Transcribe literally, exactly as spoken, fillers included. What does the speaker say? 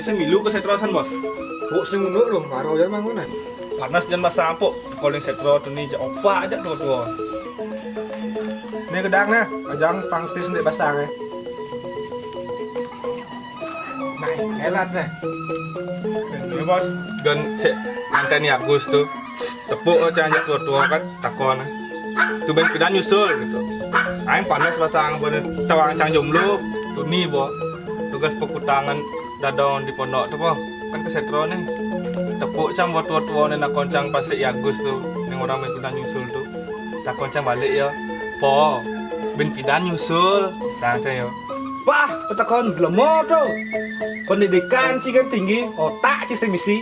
Sing milu kasétroan, Bos. Kok sing ngono lho, maro ya mangunan. Panas jan basang, Pok. Teka ning sétra tuni jak opak jak tua-tua. Né gedang nah, ajang pangtis ndek basang ya. Nah, elat nah. Ini, Bos, gen sik nganteni Agus tuh. Tepuk cang jak tua-tua kan, takon. Tu ben pidan nyusul gitu. Aing panas basang bener, sawang cang jomblo, tuni, Bos. Tugas pekutangan dadong di pondok tuh, Bos. Kan kasétroan né. Tepuk cang buat tua-tua né, nakon cang pasik Agus tuh. Ning orang ben pidan nyusul tuh. Takon cang balik ya. Po, ben pidan nyusul. Tang cang ya. Wah, petakon glemo tuh. Pendidikan sih kan tinggi, otak sih sing misi.